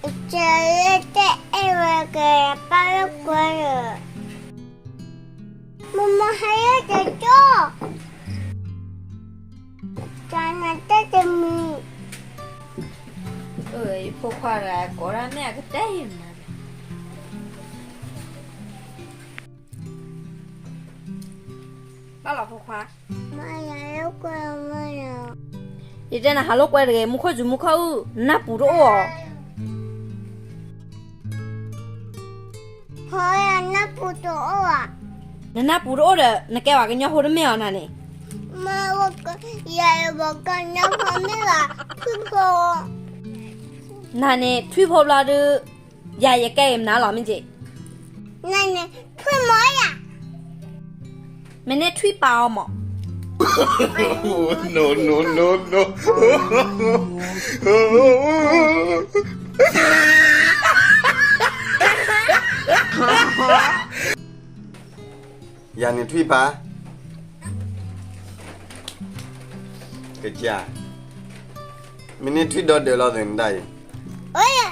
ကဲလၢတအဲၣ်ဝဲကပၢ်လၢကွဲလၢာ်, မမဟဲလၢတကၠိ, တၢ်နတၢ်တမံၤ, ယဖိခွါတဂၤကိးဒၣ်မ့ၢ်အကတဲအံၤမး, ဘၣ်လီၤဖိခွါ, ယတဲနၤဟးလိာ်ကွဲတဂ့ၤ, မူခိၣ်စူၤမူခိၣ်အုၣ် နၢ်ပူၤတအိၣ်ဧါ, နနၢ်ပူၤတအိၣ်ဒီး နကဲပှၤကညီဖိတမ့ၢ်ဧါနၤန့ၣ်, ယၤယကညီဖိမ့ၢ်ဘၣ်, ထွံၣ်ဖိ, နၤန့ၣ်ထွံၣ်ဖိဘျီဒုး, ယၤယကဲအံၤမနုၤလီၤမ့ၢ်က့ၤ, နၤန့ၣ်ထွံၣ်မီၤယၤ, မ့ၢ်န့ၢ်ထွံၣ်ပာ်အီၤမး, ယၤန့ၣ်ထွံၣ်ပာ်, ကစၢ်, မ့ၢ်န့ၢ်ထွံၣ်ဒီဒၢးလီၤသ့ၣ်နတၢ်အံၤ, အိၣ်ယၤ,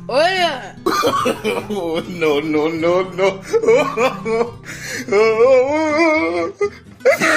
အိၣ်ယၤ, န